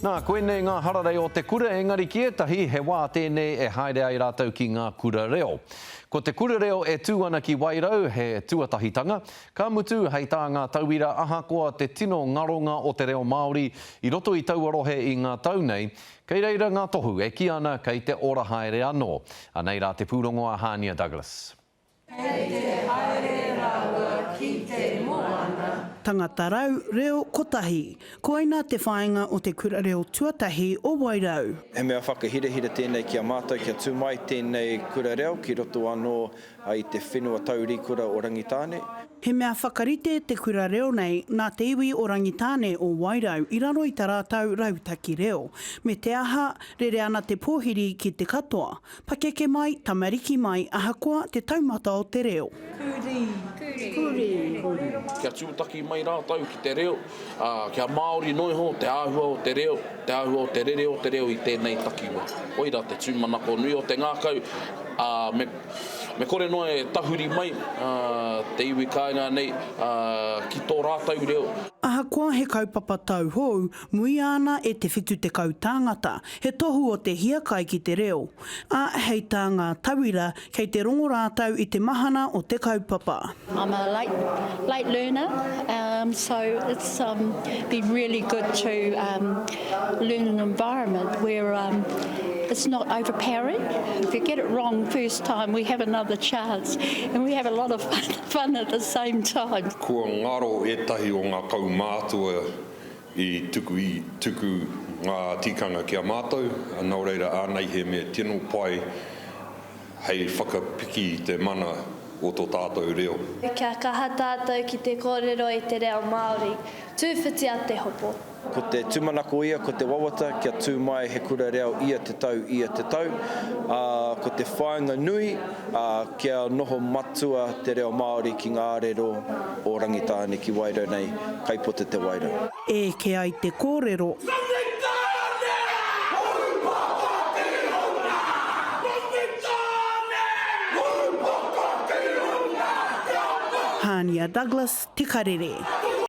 Nā, koinei ngā hararei o te kura, engari ki ētahi, he wā tēnei e haere ai rātou ki ngā kura reo. Ko te kura reo e tū ana ki Wairau, he tuatahitanga, ka mutu, hei tā ngā tauira ahakoa te tino ngaronga o te reo Māori i roto i taua rohe i ngā tau nei, kei reira ngā tohu e kī ana kei te ora haere anō. Anei rā te pūrongo a Hānia Douglas. Kei te haere raua ki te moana. Tangata rau, reo kotahi. Koina te whāinga o te kura reo tuatahi o Wairau. He mea whakahirahira tēnei ki a mātou kia tū mai tēnei kura reo ki roto anō i te whenua taurikura o Rangitāne. He mea whakarite te kura reo nei nā te iwi o Rangitāne o Wairau i raro i ta rātou rautaki reo. Me te aha, rere ana te pōhiri ki te katoa. Pakeke mai, tamariki mai, ahakoa te taumata o te reo. Kurī. Kurī. Kurī. Kia tūtaki mai rātou ki te reo, ā, kia Māori noa iho te āhua o te reo, te āhua o te rere o te reo i tēnei takiwā. Koirā te tūmanako nui o te ngākau, ā, me, me kore noa e tahuri mai, ā, te iwi kāinga nei, ā, ki tō rātou reo. Ahakoa he kaupapa tauhou, muia ana e te 70 tāngata, he tohu o te hiakai ki te reo. Ā, hei tā ngā tauira, kei te rongo rātou i te mahana o te kaupapa. I'm a late late learner um so it's um been really good to um learn an environment where um it's not overpowering. If you get it wrong first time we have another chance and we have a lot of fun fun at the same time. Kua ngaro ētahi o ngā kaumātua I tuku i tuku ngā tikanga ki a mātou, nō reira ānei he mea tino pai hei whakapiki i te mana o tō tātou reo. Kia kaha tātou ki te kōrero i te reo Māori. Tūwhitia te hopo. Ko te tūmanako ia, ko te wawata kia tū mai he kura reo ia te tau, ia te tau, ā, ko te whāinga nui, ā, kia noho matua te reo Māori ki ngā arero o Rangitāne ki Wairau nei, Kaipote te Wairau. Eke ai te kōrero. Hānia Douglas, Te Karere.